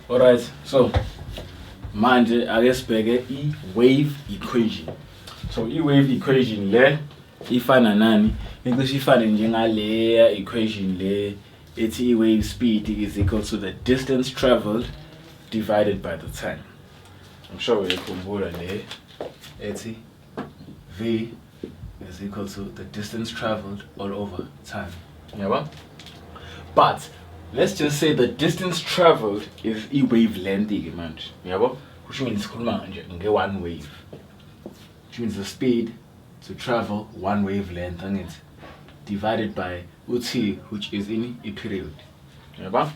Alright, so manje ake sibheke i-wave equation. So i-wave equation le ifana nani? Icishe ifane njengaleya equation le ethi i-wave speed is equal to the distance traveled divided by the time. I'm sure uyayikhumbula le ethi v is equal to the distance traveled all over time. Yabo? But let's just say the distance traveled is i-wavelength ke manje. Yabo? Which means sikhuluma nje nge-one wave. Which means the speed to travel one wavelength, angithi, divided by ut, which is in a period. Yabo?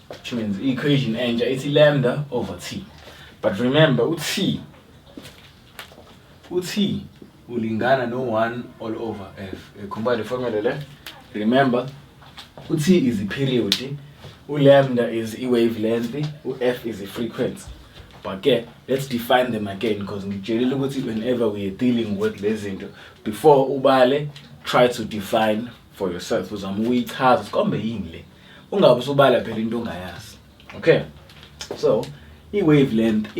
Which means equation entsha ithi lambda over t. But remember, ut ulingana no 1 all over f. Ukhumbula le formula le? Remember, ut is the period, ulambda is i-wavelength, u-f is the frequency. But ke let's define them again, because ngikutshelile ukuthi whenever we are dealing with lezi zinto, before ubale, try to define for yourself, uzama ukuyichaza sikombe yini le, ungabe usubala phela into ongayazi. Okay, so i-wavelength,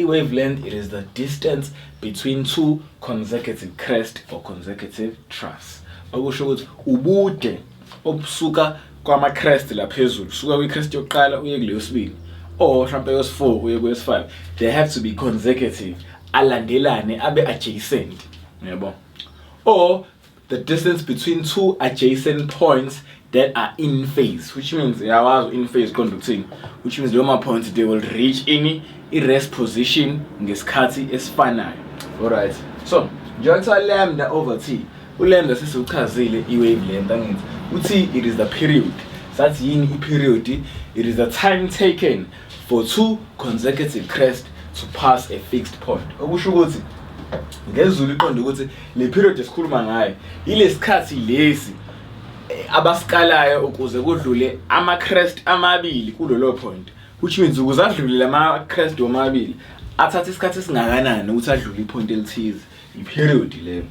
it is the distance between two consecutive crest or consecutive troughs, okusho ukuthi ubude obusuka kwama-crest la phezulu, suka kwi-crest yokuqala uye kuleyo sibili, or mhlawumbe yesi-4 uye kwesi-5. They have to be consecutive, alandelane, abe adjacent, yabo, or the distance between two adjacent points that are in phase, which means, yawazi in phase qonda ukuthini, which means leyo ma-points, they will reach ini? I-rest position ngesikhathi esifanayo. Alright, so njengoba kuthiwa lambda over t, ulambda sesiwuchazile, i-wavelength, angithi? Uthi it is the period. Sathi yini i-period? It is the time taken for two consecutive crest to pass a fixed point, okusho ukuthi ngezulu iqonde ukuthi le period esikhuluma ngayo ilesikhathi lesi abasikalayo ukuze kudlule ama-crest amabili kulolo point, which means ukuze adlule lama-crest womabili athatha isikhathi esingakanani ukuthi adlule ipoint elithize, i-period leyo.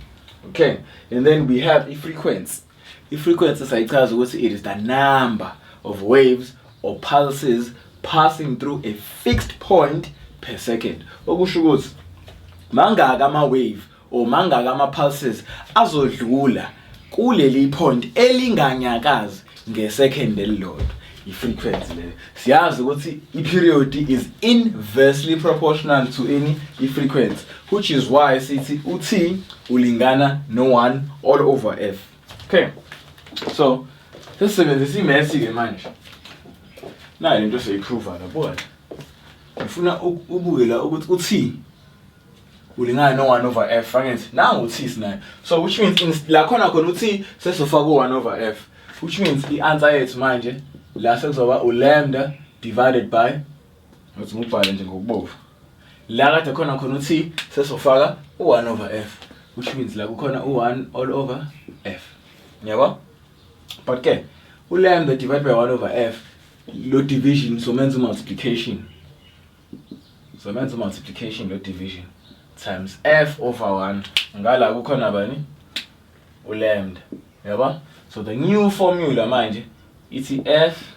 Okay, and then we have i-frequency. I-frequency sayichaza ukuthi it is the number of waves or pulses passing through a fixed point per second, okusho ukuthi mangaka ama-wave or mangaka ama-pulses azodlula kuleli point elinganyakazi ngesecond elilodwa, i-frequency leyo. Siyazi ukuthi i-period is inversely proportional to any i-frequency, which is why sithi u-t ulingana no-1 all over f. Okay, so sesisebenzisa i-maths-ke manje. Nayi lento siyayiprova la, buka. Ngifuna ubuke la ukuthi u-t ulingana no-1 over f, angithi? Nangu u-t sinayo, so which means la khona khona u-t sesofaka u-1 over f, which means i-answer yethu manje la sekuzoba ulambda divided by, ngathi ngubhale nje ngokubovu, la kade khona khona u-t sesofaka u-1 over f, which means la kukhona u-1 all over f, yabo? But ke ulambda divided by 1 over f, lo division somenza multiplication, lo division times f over 1, ngala kukhona bani? Ulambda, yabo? So the new formula manje ithi f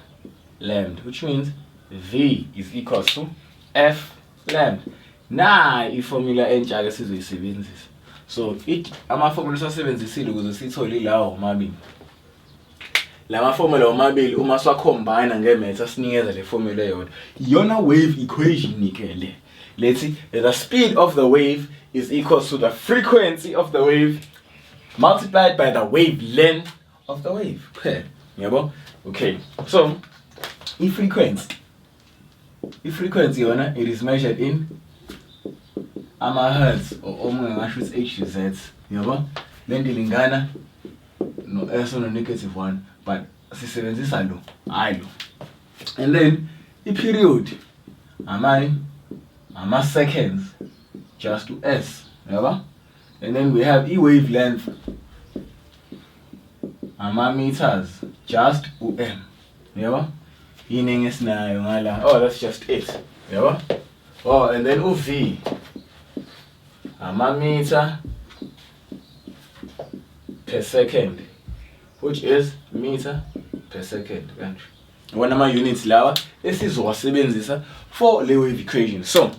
lambda, which means v is equal to f lambda. Na iformula entsha ke sizoyisebenzisa. So it ama-formula sasebenzisile ukuze sithole ilawo omabili, lama formula omabili uma siwacombine nge-maths asinikeza le formula eyodwa, iyona wave equation ke le lethi the speed of the wave is equal to the frequency of the wave multiplied by the wavelength of the wave kuphela, yabo? Okay, so i-frequency yona, it is measured in ama-hertz, or omunye ngasho ukuthi Hz, yabo? Lento ilingana no s ono negative 1, but sisebenzisa lo, hayi lo. And then i-period amani? Ama-seconds, just to s, yabo? And then we have i-wavelength, ama-meters, just u-m, yabo? Yini enye esinayo ngala? Oh, that's just it, yabo? Oh, and then u-v ama-meter per second, which is meter per second kanje. Wona ama units lawa esizowasebenzisa for le wave equation. So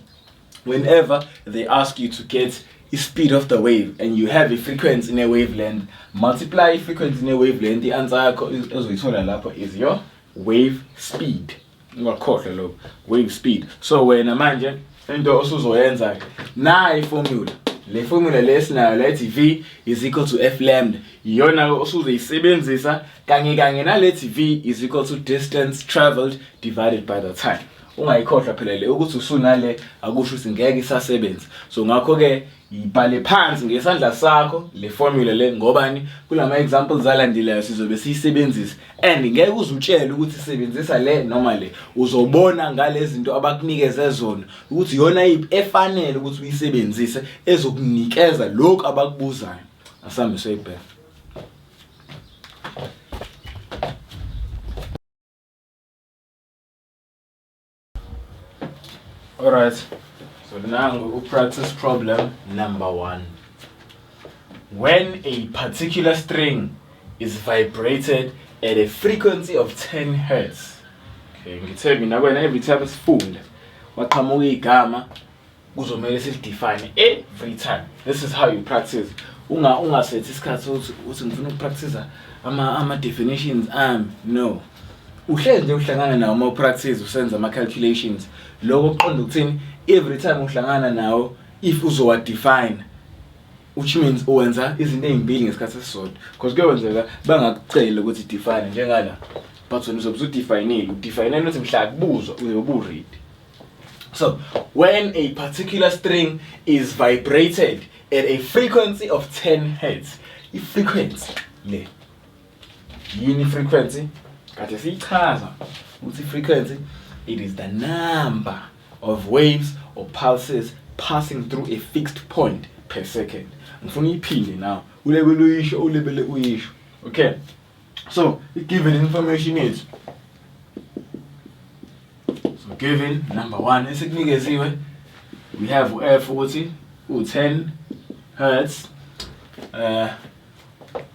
whenever they ask you to get the speed of the wave and you have a frequency in a wavelength, multiply frequency in a wavelength, i-answer yakho ezoyithola lapho is your wave speed. Ungakhohlwa lokho, wave speed. So wena manje into osuzoyenza ke nayi formula, le formula le esinayo la ethi v is equal to f lambda, iyona osuzoyisebenzisa kanye kanye nalethi v is equal to distance traveled divided by the time. Ungayikhohlwa phela le ukuthi usunale akusho ukuthi ngeke isasebenza. So ngakho ke yibhale phansi ngesandla sakho le formula le, ngobani kulama examples alandelayo sizobe siyisebenzisa, and ngeke uzutshele ukuthi sebenzisa le noma le, uzobona ngalezi zinto abakunikeze zona ukuthi iyona yiphi efanele ukuthi uyisebenzise ezokunikeza lokhu abakubuzayo. Asambe soyibheka. Alright, so now we practice problem number 1. When a particular string is vibrated at a frequency of 10 hertz. Okay, ngithe mina kwena every time sifunda waqhamuka igama kuzomele silidefine every time. This is how you practice. Unga ungasethi isikhathi uthi uthi ngifuna ukupractice ama ama definitions ami. No. Uhlezi nje uhlangana nawo uma upractice usenza ama calculations. Lokho kuqonda ukuthini? Every time uhlangana nawo if uzowa define, which means uwenza izinto ezimbili ngesikhathi esisodwa, because kuyenzeka bangakucela ukuthi define njengala, but wena uzobe usudefinile, udefinele ukuthi mhla kubuzwa uyobe uready. So when a particular string is vibrated at a frequency of 10 hertz, i-frequency le yini? Frequency kade siyichaza ukuthi frequency, it is the number of waves or pulses passing through a fixed point per second. Ngifuna uyiphinde now, ulebele uyisho, ulebele uyisho. Okay, so given information is, so given number 1 esikunikeziwe, we have f ukuthi u10 hertz,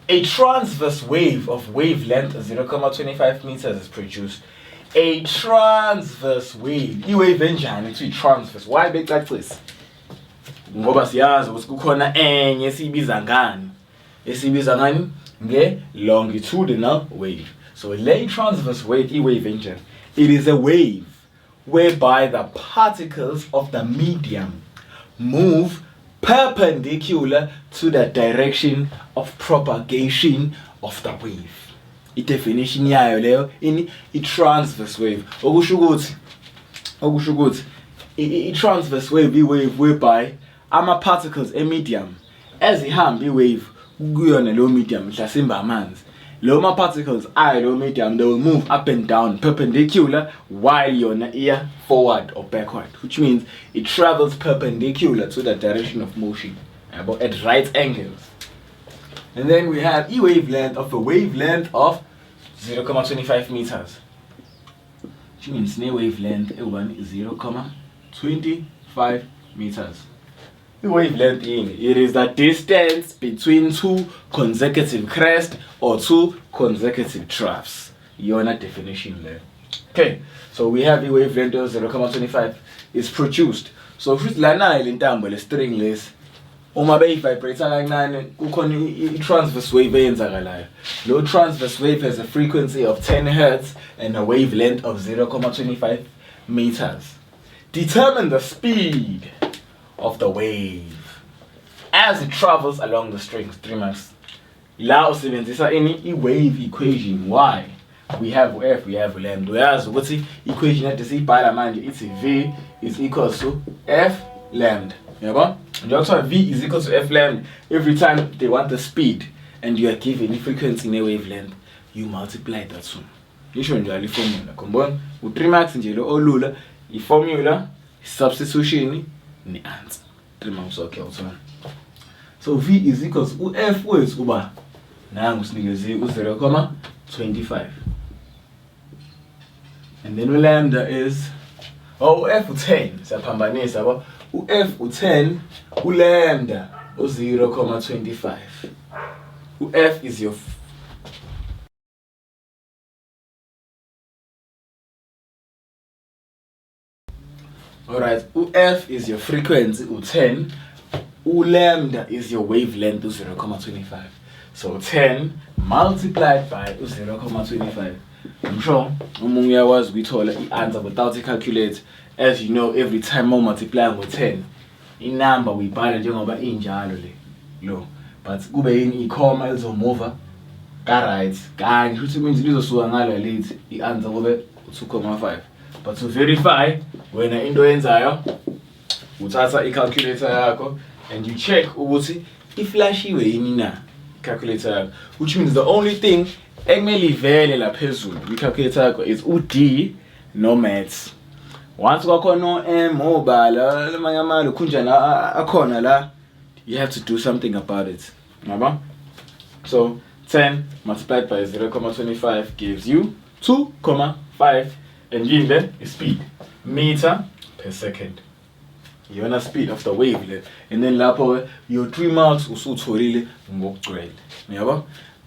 a transverse wave of wavelength 0.25 meters is produced. A transverse wave, i-wave enjani kuthiwa i-transverse? Why becacisa? Ngoba siyazi ukuthi kukhona enye esiyibiza ngani, esiyibiza ngani? Nge-longitudinal wave. So le transverse wave, i-wave enjani? It is a wave whereby the particles of the medium move perpendicular to the direction of propagation of the wave. I-definition yayo leyo ini? I-transverse wave. Okusho ukuthi i-transverse wave, i-wave whereby ama-particles e-medium ezihamba i-wave kuyona leyo medium, mhlasimba amanzi, leyo ma-particles ayo leyo medium, they will move up and down perpendicular while yona iya forward or backward, which means it travels perpendicular to the direction of motion, yabo, at right angles. And then we have e wavelength of a wavelength of 0.25 meters, which means ne wavelength ewu 0.25 meters. I-wavelength yini? It is the distance between two consecutive crests or two consecutive troughs. Iyona definition leyo. Okay, so we have i-wavelength of 0.25 is produced. So futhi lana le ntambo, le string lesi, uma beyi-vibrate kancane kukhona i-transverse wave eyenzakalayo. Lo transverse wave has a frequency of 10 hertz and a wavelength of 0.25 meters. Determine the speed of the wave as it travels along the strings. 3 marks. La usebenzisa ini? I-wave equation. Why? We have f, we have lambda. Uyazi ukuthi equation ade siyibhala manje ithi v is equal to f lambda, yabo? Njengoba kuthiwa v is equal to f lambda, every time they want the speed and you are given i-frequency ne-wavelength, you multiply that two. Isho njalo iformula, khumbula. U-3 marks nje lo olula, i-formula, substitution ne-answer. 3 marks wakhe awuthola. So v is equals u-f wethu uba nangu sinikeziwe u-0,25, and then ulambda is, oh, u-f u-10, siyaphambanisa, yabo? U-f u-10, ulambda u-0,25. U-f is your Alright, u-F is your frequency, u-10. U-lambda is your wavelength, u-0,25. So 10 multiplied by u-0,25. I'm sure umunye uyakwazi ukuyithola i-answer without i-calculate. As you know, every time u-multiply ngo-10, inamba uyibhala njengoba injalo le lo. But kube yini i-comma elizomuva ka-right kanye futhi means lizosuka ngala lithi i-answer kube 2,5. But to verify, wena into oyenzayo uthatha i-calculator yakho and you check ukuthi iflashiwe yini na i-calculator yakho, which means the only thing ekumele ivele la phezulu kwi-calculator yakho is u-D no maths. Once kwakhona o-M obala lamanye amalokhunjana akhona la, you have to do something about it. Yabo? So 10 multiplied by 0,25 gives you 2,5, and yini le speed meter per second, iyona speed of the wave le. And then lapho your 3 marks usutholile ngokugcwele. Yabo,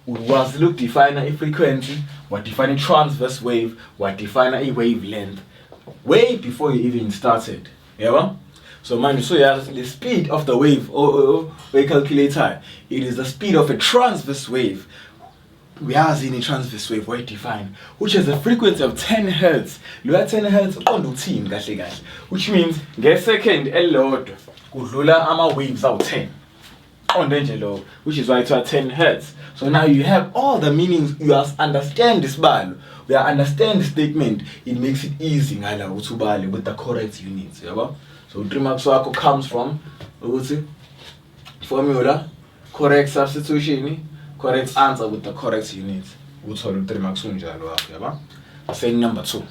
ukwazile ukudefine i-frequency, wadefine i-transverse wave, wadefine i-wavelength way before you even started. Yabo, so manje usuyazi the speed of the wave oyi-calculator, it is the speed of a transverse wave. Uyazi yini i-transverse wave, wayidefine, which has a frequency of 10 hertz. Loya 10 hertz uqonda ukuthini kahle kahle? Which means nge-second elilodwa kudlula ama-waves awu-10, qonde nje lo, which is why it's 10 hertz. So now you have all the meanings, you understand isibalo, we understand the statement. It makes it easy ngala ukuthi ubale with the correct units. Yabo, so 3 marks wakho comes from ukuthi formula, correct substitution, correct answer with the correct units. Uthole u-3 marks unjalo wakho. Yabo, say number 2.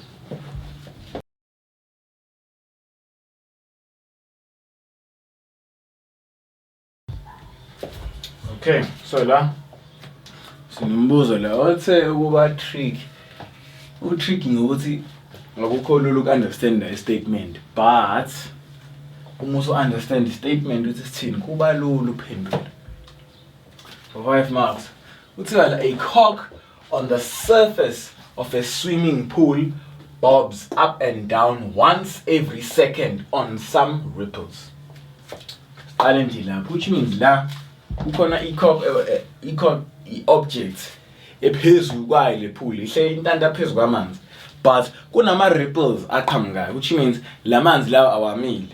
Okay, so la sinombuzo la othe ukuba trick. U-tricky ngokuthi akukho lula uku-understand i-statement, but uma usu-understand i-statement ukuthi sithini, kuba lula ukuphendula. For 5 marks, kuthiwa la, a cork on the surface of a swimming pool bobs up and down once every second on some ripples. Siqale nje lapho, which means la kukhona i-cork, i-cork i-object ephezulu kwayo le pool, ihle intanta phezu kwamanzi, but kunama ripples aqhamukayo, which means la manzi lawo awamile,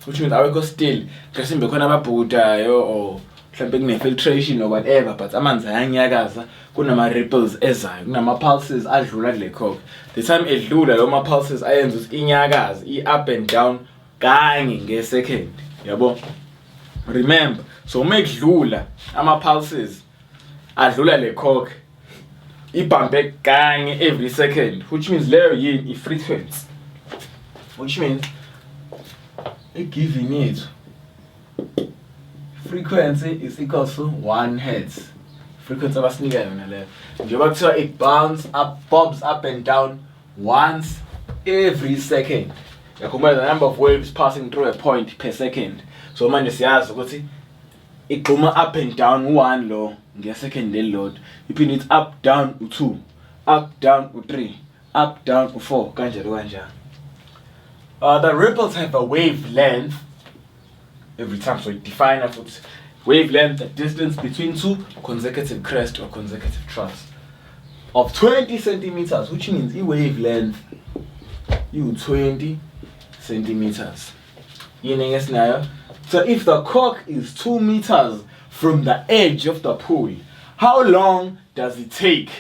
which means awekho still. Mhlawumbe khona ababhukudayo or mhlawumbe kune-filtration or whatever, but amanzi ayanyakaza, kunama-ripples ezayo, kunama-pulses adlula kule cork. The time edlula lawo ma-pulses ayenza ukuthi inyakaze i-up and down kanye nge-second. Yabo, remember, so uma kudlula ama-pulses adlula le cork, ibhampe kanye every second, which means leyo yini? I-frequency, which means i-given yethu frequency is equal to 1 hertz, frequency abasinika yona leyo, njengoba kuthiwa it bounce up bobs up and down once every second. Yakhumbula the number of waves passing through a point per second. So manje siyazi ukuthi igxuma up and down u-1 lo nge-second elilodwa, iphinde ithi up down u-2, up down u-3, up down u-4, kanjalo kanjalo. The ripples have a wavelength every time, so define futhi wavelength, the distance between two consecutive crests or consecutive troughs, of 20 centimeters, which means i-wavelength you 20 centimeters. Yini ngesinayo? So if the cork is 2 meters from the edge of the pool, how long does it take?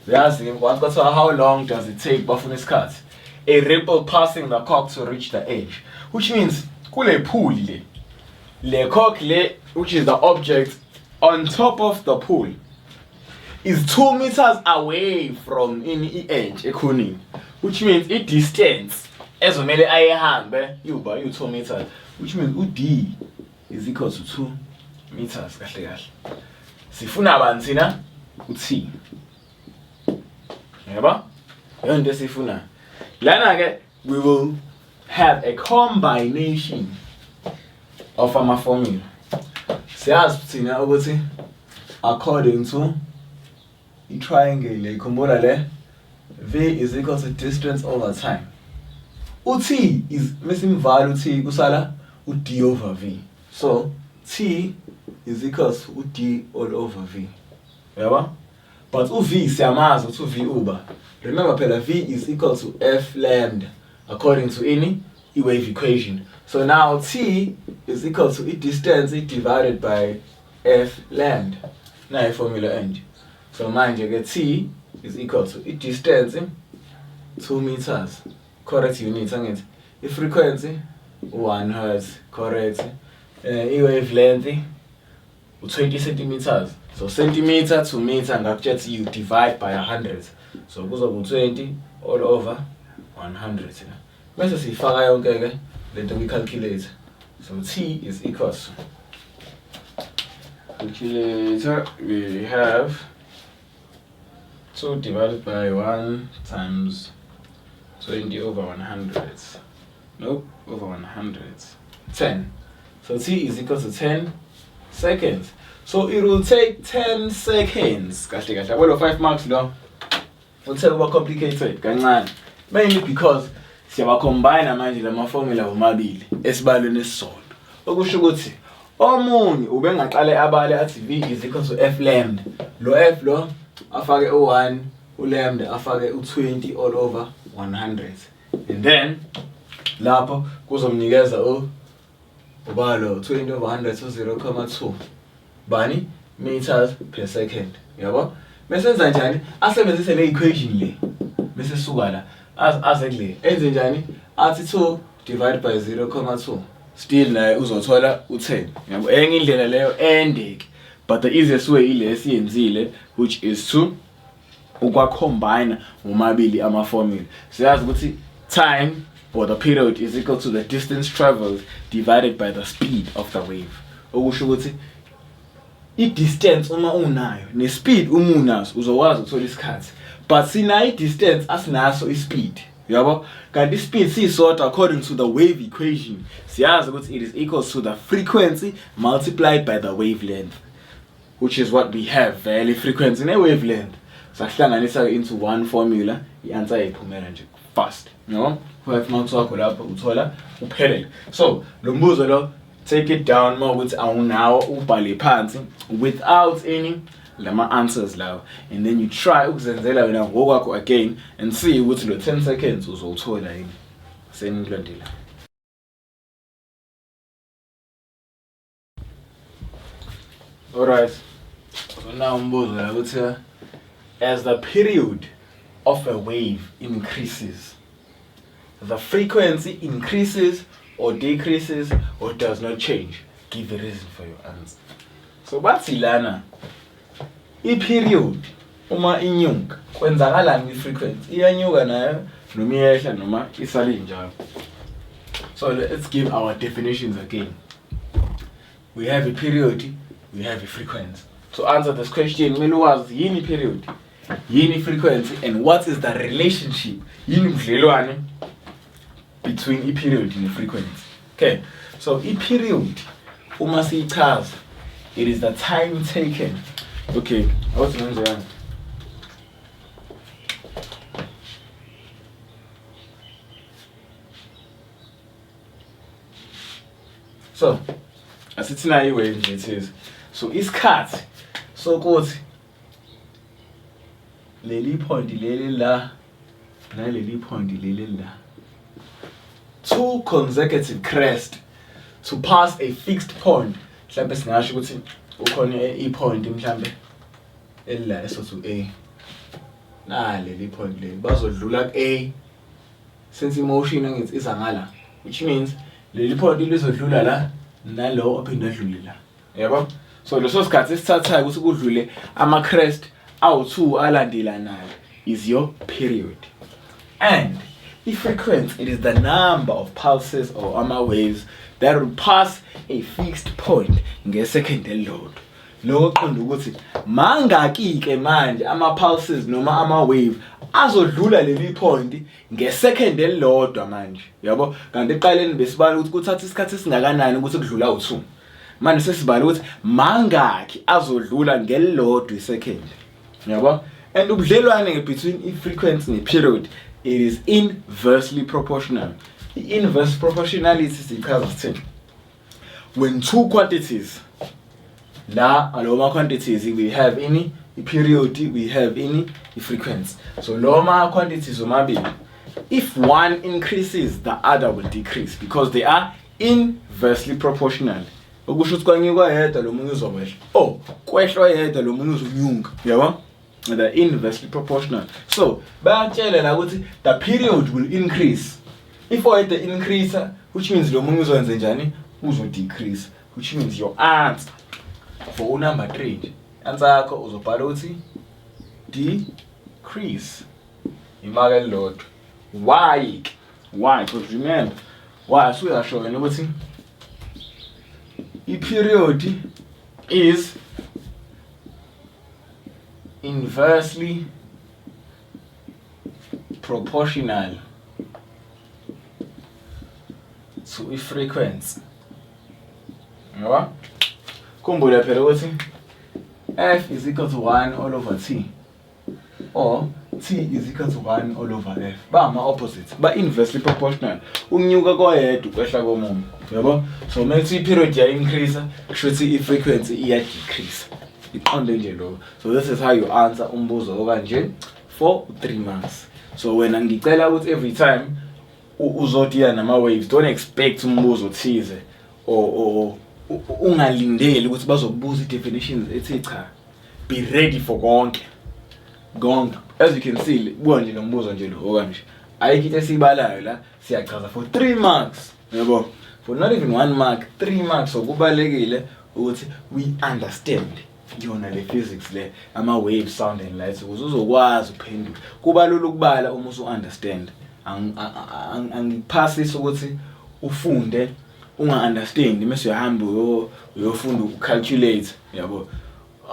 Uyazi once kwathiwa how long does it take, bafuna isikhathi a ripple passing the cork to reach the edge, which means kule pool le cork le, which is the object on top of the pool, is 2 meters away from in i-edge ekhoneni, which means i-distance ezomele ayihambe iwuba iwu-2 meters, which means u-d is equal to 2 meters. Kahle kahle sifuna bani thina? U-t. Yabo, yona into esiyifunayo lana ke. We will have a combination of ama-formula. Siyazi thina ukuthi according to i-triangle le, ikhumbula le, v is equal to distance over time. U-T is mesimvala u-T kusala u-D over V. So T is equals to u-D all over V. Uyabo? But u-V siyamazi ukuthi u-V uba. Remember phela V is equal to F lambda according to ini i-wave equation. So now T is equal to i-distance divided by F lambda. Nayi formula enje. So manje ke T is equal to i-distance 2 meters correct unit angithi i-frequency 1 hertz correct i-wavelength u-20 centimeters so centimeter to meter ngakutshela you divide by 100 so kuzoba u-20 all over 100 la bese siyifaka yonke ke lento kwi-calculator so t is equals to calculator we have 2 divided by 1 times 20 over 100 nope over 100 10 so t is equal to 10 seconds so it will take 10 seconds kahle kahle yabo lo 5 marks lo uthe kuba complicated kancane mainly because siyawacombine manje lama formula womabili esibalweni esisodwa okusho ukuthi omunye ubengaqale abale athi v is equal to f lambda lo f lo afake u1 ulambda afake u20 all over 100 and then lapho kuzomnikeza u ubalo 20 over 100 so 0.2 bani meters per second yabo bese enza njani asebenzise le equation le bese suka la aze kule enze njani athi 2 divided by 0.2 still naye uzothola u10 yabo enye indlela leyo ende ke but the easiest way ile esiyenzile which is to ukwacombine womabili ama-formula siyazi ukuthi time or the period is equal to the distance traveled divided by the speed of the wave okusho ukuthi i-distance uma unayo ne-speed uma unaso uzokwazi ukuthola isikhathi but sinayo i-distance asinaso i-speed yabo kanti i-speed siyisodwa according to the wave equation siyazi ukuthi it is equal to the frequency multiplied by the wavelength which is what we have vele i-frequency ne-wavelength sakuhlanganisa into one formula i-answer yayiphumela nje fast no 5 marks wakho lapho uthola uphelele so lo mbuzo lo take it down uma ukuthi awunawo ubhale phansi without any lama answers lawa and then you try ukuzenzela wena ngokwakho again and see ukuthi lo 10 seconds uzowuthola yini senikulandela Alright. So now umbuzo la ukuthi as the period of a wave increases the frequency increases or decreases or does not change. Give a reason for your answer. So bathi lana i-period uma inyuka kwenzakalani kwi-frequency iyanyuka nayo noma iyehla noma isale njalo so let's give our definitions again we have a period we have a frequency to answer this question kumele wazi yini period yini frequency and what is the relationship yini ubudlelwane between i-period ne-frequency okay so i-period uma siyichaza it is the time taken okay awuthi ngenze kanje so asithi nayo i-wave nje thize so isikhathi sokuthi leli point leli la naleli point leli la two consecutive crest to pass a fixed point mhlambe singasho ukuthi ukhona i-point mhlambe elila esothi u-A naleli point leli bazodlula ku-A since imotion angithi iza ngala which means leli point lizodlula la nalo ophinde adlule la yabo so leso sikhathi esithathayo ukuthi kudlule ama-crest awu-2 alandelanayo is your period and i-frequency it is the number of pulses or ama-waves that will pass a fixed point ngesecond elilodwa lokho kuqonda ukuthi mangaki-ke manje ama-pulses noma ama-wave azodlula leli point ngesecond elilodwa manje yabo kanti eqaleni besibala ukuthi kuthatha isikhathi esingakanani ukuthi kudlula u-2 manje sesibala ukuthi mangaki azodlula ngelilodwa isecond yabo and ubudlelwane between i-frequency ne-period it is inversely proportional. I-inverse proportionality siyichaza sithini? When two quantities, la aloma quantities we have ini i-period, we have ini i-frequency. So loma quantities omabili, if one increases, the other will decrease because they are inversely proportional. Okusho ukuthi kwanyuka yedwa, lo munye uzokwehla. Oh, kwehla yedwa, lo munye uzonyuka. Yabo? They're inversely proportional. So bayatshela la ukuthi the period will increase. If oyedwa increase, which means lo munye uzoyenze njani? Uzo decrease, which means your answer for number 3 nje, answer yakho uzobhala ukuthi decrease, imaka elilodwa. Why? Why? Because remember why, usuyasho wena ukuthi i-period is inversely proportional to i-frequency, ngoba khumbula phela ukuthi f is equal to 1 all over t or t is equal to 1 all over f. Ba ama-opposite, ba-inversely proportional. Ukunyuka koyedwa, ukwehla komunye, yabo. So uma kuthi i-period iya-increase, kusho ukuthi i-frequency iya-decrease. Iqonde nje lokho. So this is how you answer umbuzo okanje for 3 marks. So wena ngicela ukuthi every time uzodila nama-waves, don't expect umbuzo othize or ungalindeli ukuthi bazokubuza i-definitions ethi cha. Be ready for konke konke. As you can see, buka nje lo mbuzo nje lo okanje, ayikho into esiyibalayo la, siyachaza for 3 marks, yabo, for not even 1 mark, 3 marks. So kubalekile ukuthi we understand yona le physics le, ama waves, sound and light, ukuze uzokwazi ukuphendula. Kuba lula ukubala uma usu understand. Angikuphasisi ukuthi ufunde unga understand, mase uyahamba uyofunda uku-calculate, yabo.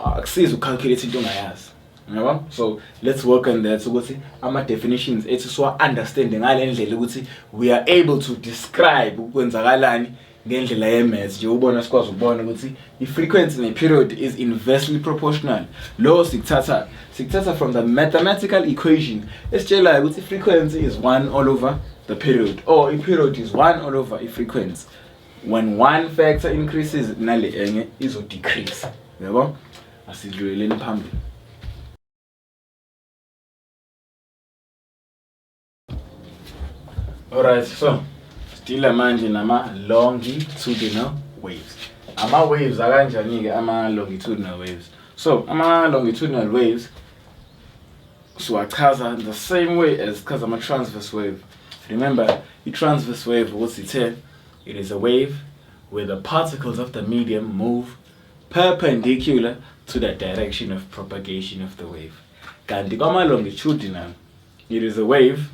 Akusizi uku-calculate into ongayazi, yabo. So let's work on that, ukuthi ama definitions ethu siwa understand ngale ndlela ukuthi we are able to describe ukwenzakalani ngendlela ye-maths nje. Ubona sikwazi ukubona ukuthi i-frequency ne-period is inversely proportional. Lo sikuthatha from the mathematical equation esitshelayo ukuthi i-frequency is 1 all over the period or i-period is 1 all over i-frequency. When one factor increases, nale enye izo-decrease, yabo. Asidluleleni phambili. Alright, so sidila manje nama longitudinal waves. Ama waves akanjani ke ama longitudinal waves? So ama longitudinal waves siwachaza the same way as chaza ama transverse wave. Remember, i transverse wave ukuthi ithe it is a wave where the particles of the medium move perpendicular to the direction of propagation of the wave. Kanti kwama longitudinal, it is a wave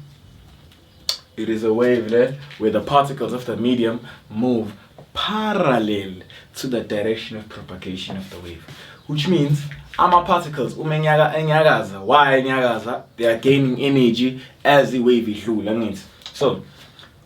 there where the particles of the medium move parallel to the direction of propagation of the wave, which means ama particles uma enyaka enyakaza, why enyakaza? They are gaining energy as the wave idlula, ngithi. So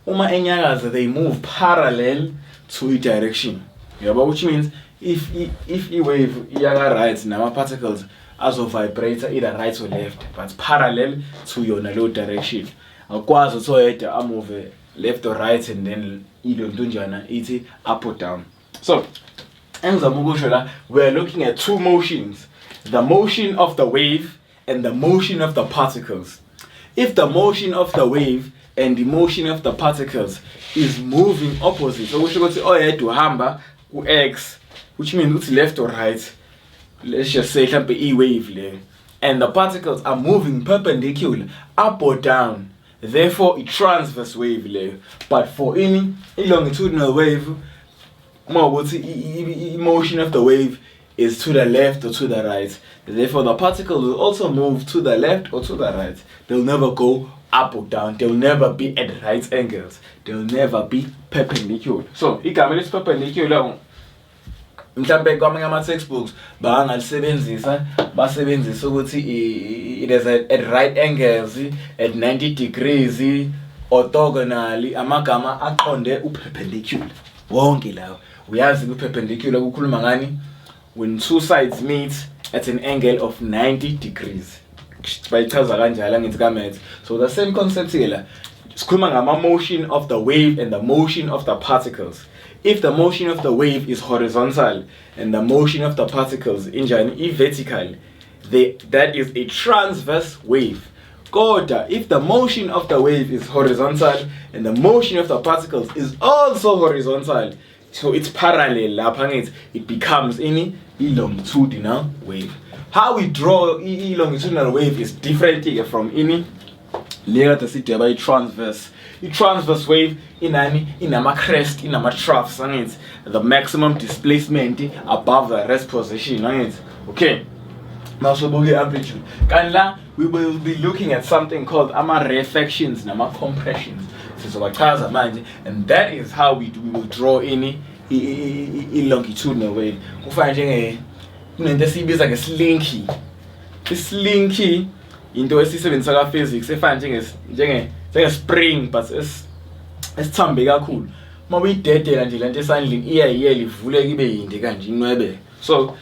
uma enyakaza, they move parallel to i direction, yabo, which means if i wave iyaka right, nama particles azo vibrate either right or left, but parallel to yona leyo direction. Akwazi ukuthi oyedwa amove left or right and then ilo ntunjana ithi up or down. So engizama ukusho la, we are looking at two motions, the motion of the wave and the motion of the particles. If the motion of the wave and the motion of the particles is moving opposite, okusho ukuthi oyedwa uhamba ku-x, which means ukuthi left or right, let's just say mhlampe i-wave le, and the particles are moving perpendicular, up or down, therefore i-transverse wave leyo. But for ini i-longitudinal wave, uma ukuthi i-motion of the wave is to the left or to the right, therefore the particles will also move to the left or to the right. They'll never go up or down. They'll never be at right angles. They'll never be perpendicular. So igama elithi perpendicular, mhlambe kwamanye ama-textbooks bangalisebenzisa, basebenzisa ukuthi it is at right angles, at 90 degrees, orthogonally. Amagama aqonde u-perpendicular wonke lawo. Uyazi, ku-perpendicular kukhuluma ngani? When two sides meet at an angle of 90 degrees, bayichaza kanjalo, angithi, ka-maths. So the same concept ke la. Sikhuluma ngama-motion of the wave and the motion of the particles. If the motion of the wave is horizontal and the motion of the particles injani? I-vertical, that is a transverse wave. Kodwa if the motion of the wave is horizontal and the motion of the particles is also horizontal, so it's parallel lapha, ngithi it becomes ini? I-longitudinal wave. How we draw i-longitudinal wave is different from ini le kade sidweba i-transverse. I-transverse wave inani? Inama-crest, inama-troughs, angithi? The maximum displacement above the rest position, angithi? Okay, mawusobuka i-amplitude, kanti la we will be looking at something called ama-rarefactions nama-compressions, sizobachaza manje, and that is how we will draw ini? I-longitudinal wave. Kufana njenge kunento esiyibiza nge-slinky. I-slinky into esiyisebenzisa ka-physics efana njenge-spring but esithambe kakhulu. Uma uyidedela nje lento esandleni, iyayiyela ivuleke ibe yinde kanje, inwebeke. So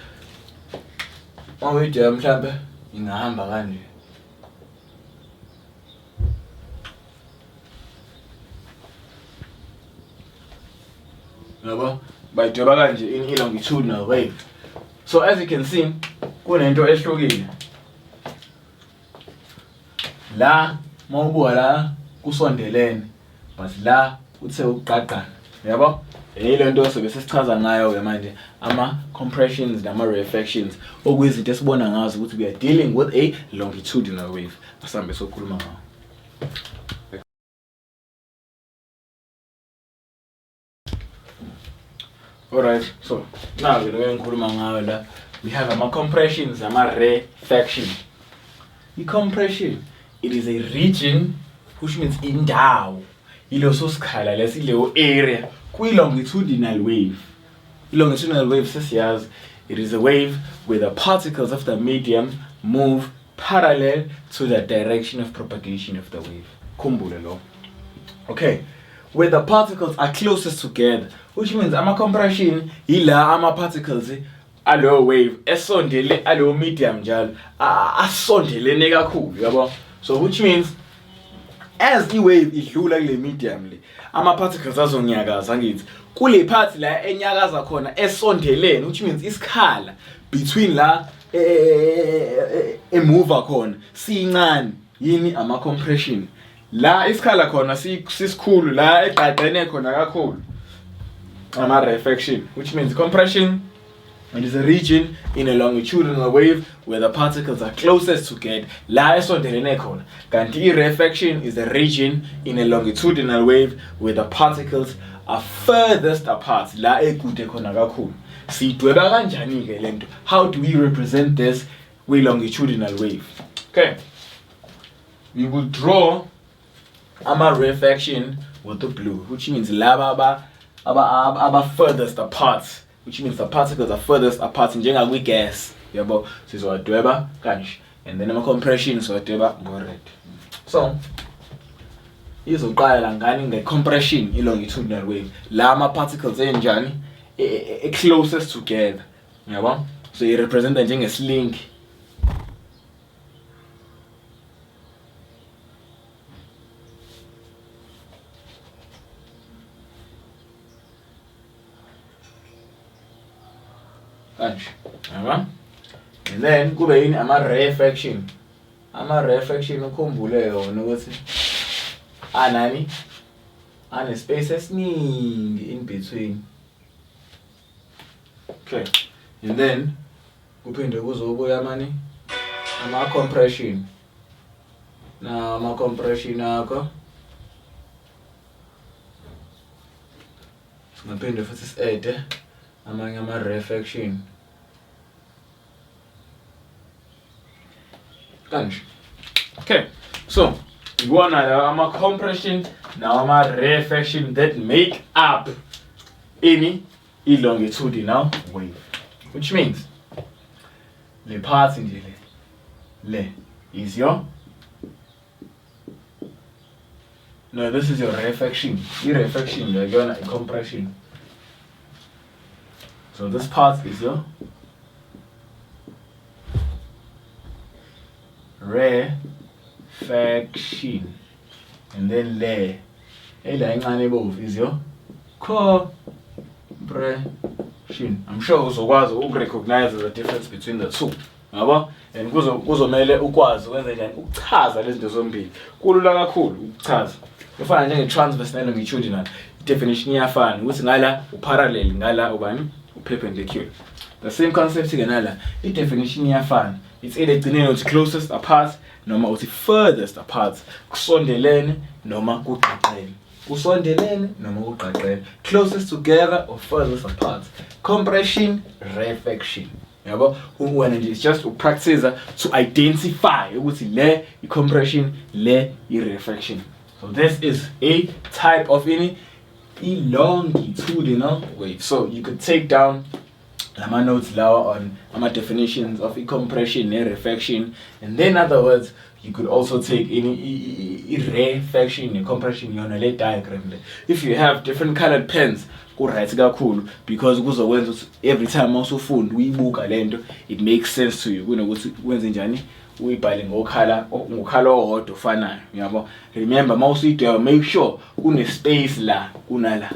uma uyidela mhlambe ingahamba kanje, yabo, bayidweba kanje in i-longitudinal wave. So as you can see, kunento ehlukile la. Mawubuka la kusondelene, but la kuthe ukuqaqana, yabo. Yile nto sobe sesichaza ngayo-ke manje, ama-compressions nama-rarefactions, okuyizinto esibona ngazo ukuthi we are dealing with a longitudinal wave. Asihambe sokhuluma ngawo. Alright, so now ke lo engikhuluma ngayo la, we have ama-compressions, ama-rarefaction. I-compression, it is a region, which means indawo, yileso sikhala lesi, leyo area kwi-longitudinal wave. I-longitudinal wave sesiyazi, it is a wave where the particles of the medium move parallel to the direction of propagation of the wave. Khumbule lo. Okay, where the particles are closest together, which means ama-compression yila ama-particles aloyo wave esondele aloyo medium njalo asondelene kakhulu, yabo. So which means as i-wave idlula kule medium le, ama-particles azonyakaza, angithi? Kule part la enyakaza khona esondelene, which means isikhala between la emuva khona sincane, yini? Ama-compression. La isikhala khona sisikhulu, la egqagqene khona kakhulu, ama-rarefaction. Which means compression, it is a region in a longitudinal wave where the particles are closest together, la esondelene khona, kanti i-rarefaction is a region in a longitudinal wave where the particles are furthest apart, la ekude khona kakhulu. Siyidweba kanjani-ke lento? How do we represent this kwi-longitudinal wave? Okay, we will draw ama-rarefaction with the blue, which means laba aba furthest apart, which means the particles are furthest apart, njengakwi-gas, yabo. Sizowadweba kanje, and then ama-compression sizowadweba ngo-red. So izoqala ngani? Nge-compression, i-longitudinal wave, la ama-particles enjani? E-closest together, yabo. So i-representa njenge-slinky kanje, yabo. And then kube yini? Ama-rarefaction. Ama-rarefaction, ukhumbule yona ukuthi anani? Ane-space esiningi in between. Okay, and then kuphinde kuzobuya mani? Ama-compression. Na ama-compression akho, singaphinde futhi si-add amanye ama-rarefaction kanje. Okay, so ibona la ama-compression nawa ama-rarefaction that make up ini? I-longitudinal wave, which means le part nje le is your, no, this is your rarefaction. I-rarefaction le kuyona i-compression. So this part is your rarefaction. And then le ela encane ebomvu is your compression. I'm sure uzokwazi ukurecognize the difference between the two. Yabo? And kuzomele ukwazi ukwenza njani ukuchaza lezi zinto zombili. Kulula kakhulu ukuchaza. Kufana njenge transverse ne longitudinal. Definition iyafana ukuthi ngala uparallel, ngala ubani uperpendicular. The same concept ke nala, i-definition iyafana. It's either egcineni uthi closest apart noma uthi furthest apart, kusondelene noma kugqagqene, kusondelene noma kugqagqene, closest together or furthest apart, compression, rarefaction. Yabo, wena nje it's just upractice to identify ukuthi le i-compression, le i-rarefaction. So this is a type of ini i-longitudinal wave. So you could take down lama notes lawa on ama definitions of i-compression ne-rarefaction, and then in other words you could also take any i-rarefaction ne-compression yona le diagram le. If you have different colored pens, ku-right kakhulu, because kuzokwenza ukuthi every time mawusufunda uyibuka lento, it makes sense to you, kunokuthi wenze njani uyibhale ngokhala ngokhala owodwa ofanayo, yabo. Remember, mawusuyidweba, make sure kune space la kunala,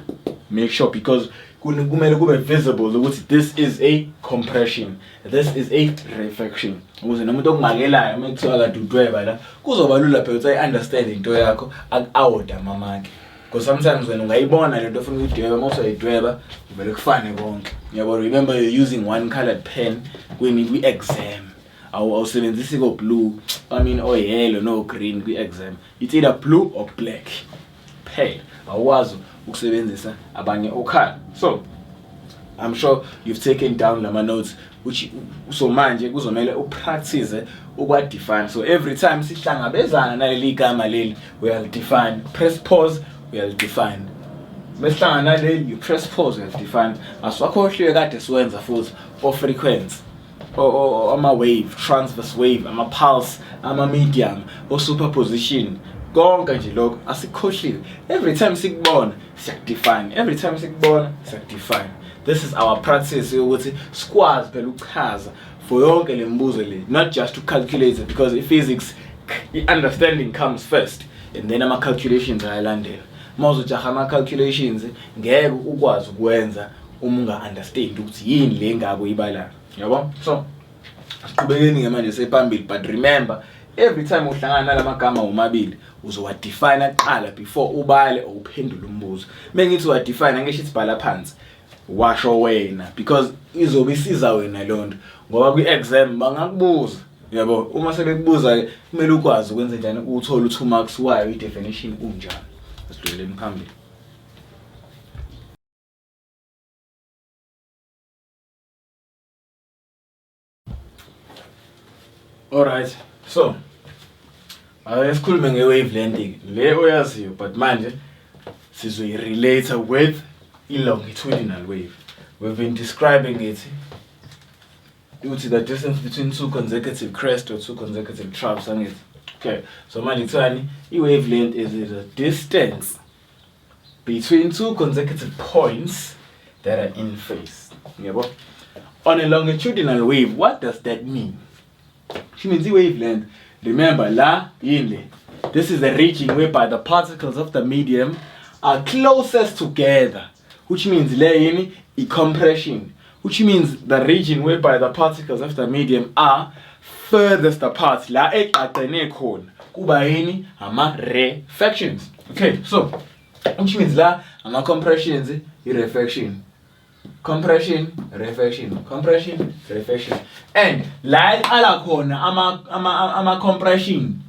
make sure, because kumele kube visible ukuthi this is a compression, this is a rarefaction, ukuze nomuntu okumakelayo uma kuthiwa kade udweba la kuzoba lula phela ukuthi ayi-understand into yakho, aku-award amamaki, because sometimes wena ungayibona lento ofuna ukuyidweba, uma usayidweba uvele kufane konke, yabo. Remember, you're using one colored pen kwi-exam. Awusebenzisi ko blue, I mean o yellow no green kwi-exam. It's either blue or black phela, awukwazi ukusebenzisa abanye okhala. So I'm sure you've taken down lama notes, which so manje kuzomele upractice ukwadefine. So every time sihlangabezana naleli gama leli, uyalidefine, press pause, uyalidefine. Mesihlangana naleli, you press pause, uyalidefine. Asiwakhohliwe kade siwenza futhi o frequency, ama-wave, transverse wave, ama-pulse, ama-medium, o-superposition, konke nje lokho asikhohliwe. Every time sikubona siyakudefine, every time sikubona siyakudefine. This is our practice yokuthi sikwazi phela ukuchaza for yonke le mibuzo le, not just to calculate it, because i-physics, i-understanding comes first and then ama-calculations ayalandela. Uma uzojaha ama-calculations, ngeke ukwazi ukwenza uma unga-understand ukuthi yini le ngako uyibalayo, yabo. So siqhubekeni ke manje sephambili, but remember, every time uhlangana nalamagama omabili uzowadefine kuqala before ubale or uphendule umbuzo. Mengithi uwadefine, angisho ithi bhala phansi, washo wena, because izobe isiza wena lonto, ngoba kwi-exam bangakubuza, yabo. Uma sebekubuza ke kumele ukwazi ukwenza njani uthole u2 marks wayo i-definition unjani. Asidluleleni phambili. Alright, so ake sikhulume nge-wavelength le oyaziyo, but manje sizoyi-relate with i-longitudinal wave. We've been describing it ukuthi the distance between two consecutive crests or two consecutive troughs, angithi? Okay, so manje kuthiwani? I-wavelength is the distance between two consecutive points that are in phase, yabo. On a longitudinal wave, what does that mean? Which means i-wavelength, remember la yini le, this is the region whereby the particles of the medium are closest together, which means le yini i-compression, which means the region whereby the particles of the medium are furthest apart, la eqaqene khona kuba yini, ama-rarefactions. Okay, so which means la ama-compressions, i-rarefaction, compression, rarefaction, compression, rarefaction, and la eqala khona ama-compression,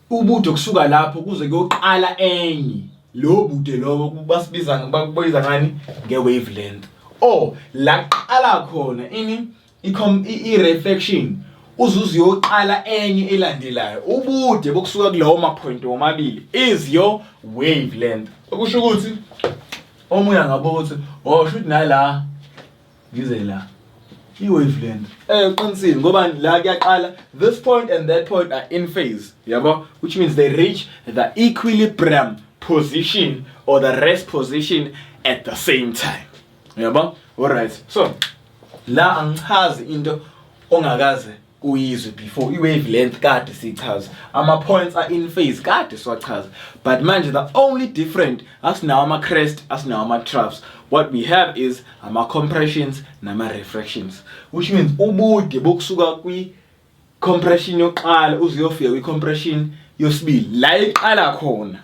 ubude kusuka lapho kuze kuyoqala enye, lo bude lobo basibiza, bakubiza ngani? Nge-wavelength. Or la qala khona ini i-rarefaction uzuze uyoqala enye elandelayo, ubude bokusuka kulawo ma-point womabili is your wavelength. Okusho ukuthi omunye angabuka ukuthi, oh, shuthi nala ngize la i-wavelength. Uqinisile, ngoba la kuyaqala, this point and that point are in phase, yabo, which means they reach the equilibrium position or the rest position at the same time, yabo. Alright, so la angichazi into ongakaze Uyizwe before i-wavelength kade siyichaza, ama-points are-in phase kade siwachaza, but manje the only different, asinawo ama-crest, asinawo ama-troughs. What we have is ama-compressions nama-refractions, which means ubude bokusuka kwi-compression yokuqala uze uyofika kwi-compression yosibili, la iqala khona,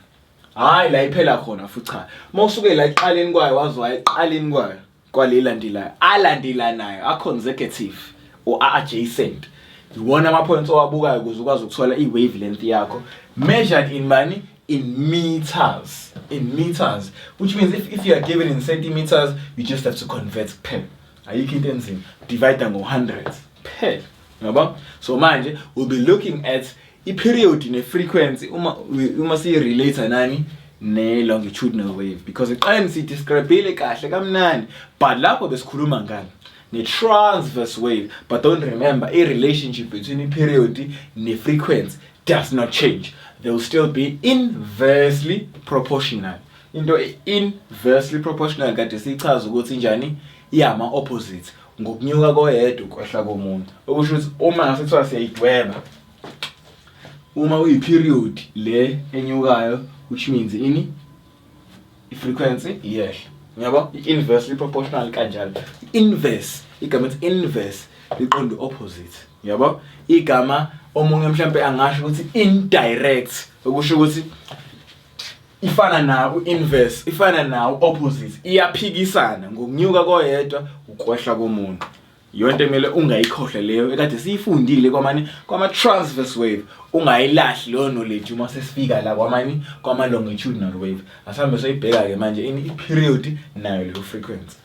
hhayi la iphela khona futhi. Cha, uma usuke la ekuqaleni kwayo waze waya ekuqaleni kwayo kwale landelayo, alandelanayo, a-consecutive or a-adjacent, iwona ama-points owabukayo ukuze ukwazi ukuthola i-wavelength yakho measured in money, in meters, in meters, which means if you are given in centimeters, you just have to convert kuphela. Ayikho into enzima, divide ngo-100 kuphela, yabo. So manje we'll be looking at i-period ne-frequency uma siyi-relate nani? Ne-longitudinal wave, because eqaleni siyidescribile kahle kamnandi, but lapho besikhuluma ngani? Ne-transverse wave. But don't remember, i-relationship between i-period ne-frequency does not change. They will still be inversely proportional. Into inversely proportional kade siyichaza ukuthi injani? Iyama-opposite, ngokunyuka koyedwa ukwehla komunye. Okusho ukuthi uma ngase kuthiwa siyayidweba, uma uyi-period le enyukayo, which means ini? I-frequency iyehla, yabo, i-inversely proportional kanjalo. Inverse, igama ethi inverse liqonde opposite, yabo. Igama omunye mhlambe angasho ukuthi indirect, okusho ukuthi ifana nawo inverse, ifana nawo opposite, iyaphikisana, ngokunyuka koyedwa ukwehla komunye. Yonke emele ungayikhohlwa leyo ekade siyifundile kwamani? Kwama-transverse wave. Ungayilahli leyo knowledge uma sesifika la kwamani? Kwama-longitudinal wave. Asihambe soyibheka-ke manje ini? I-period nayo leyo frequency.